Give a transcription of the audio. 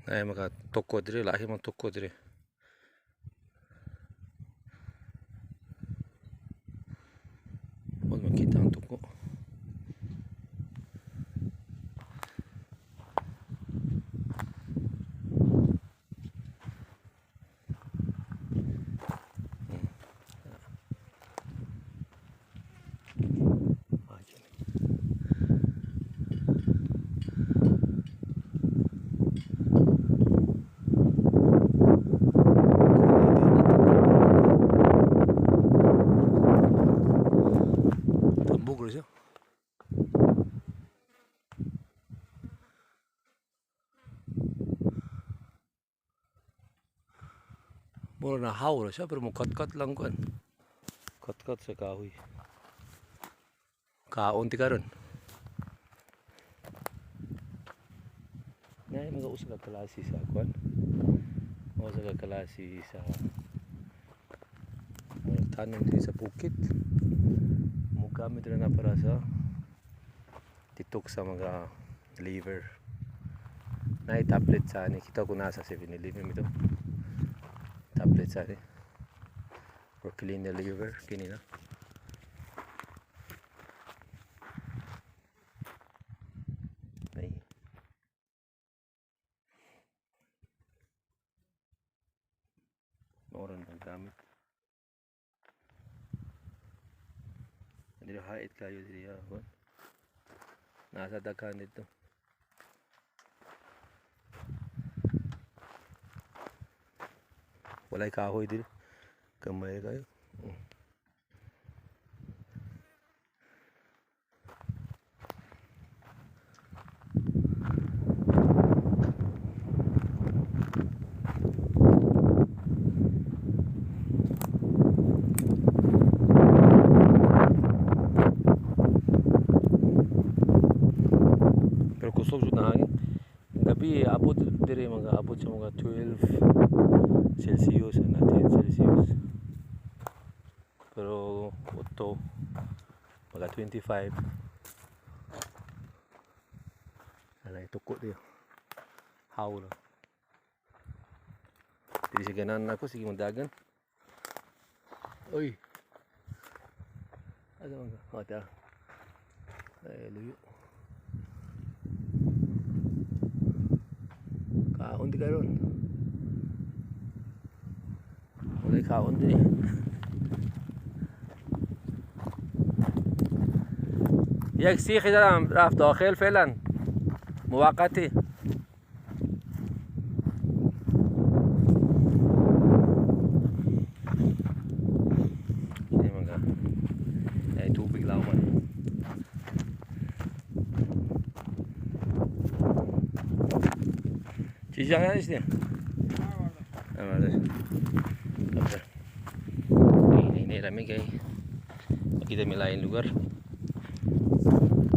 Ay mga toko diri, lahi mga toko diri. Wala makita ang toko. Tambog ra siya. Mura na haw ra siya pero mo cut-cut lang kuan. Cut-cut sa kahoy. Kaon ti karon. Nay mga usa ka klase sa kuan. Mga usa ka klase sa mga tanom diri sa bukid. Mugamit ra na para sa titok sa mga liver. Nay tablet sa ani kita ko nasa 7-Eleven ito. Tablet sa ani. For clean the liver kini na. Ay. Mauran ang gamit. Dili hait kayo diri ha. Nasa daghan dito. Walay kahoy diri. Gamay kayo. Oh. Pero kusog jud na hangin. Gabi abot diri mga abot sa mga 12 Celsius na 10 Celsius. Pero uto mga 25. Alay tuko diyo. Haw ra. Dili siya ganahan ako sige magdagan. Uy. Asa man ka? Oh, ta. Ay, luyo. Kaon di karon. Walay kaon din eh. یک سیخی دارم رفت داخل فعلا موقتی. Ini mga ay tubig lawan. Çiçek işte. Evet. Ini ini rami kay. Makita mi lain lugar.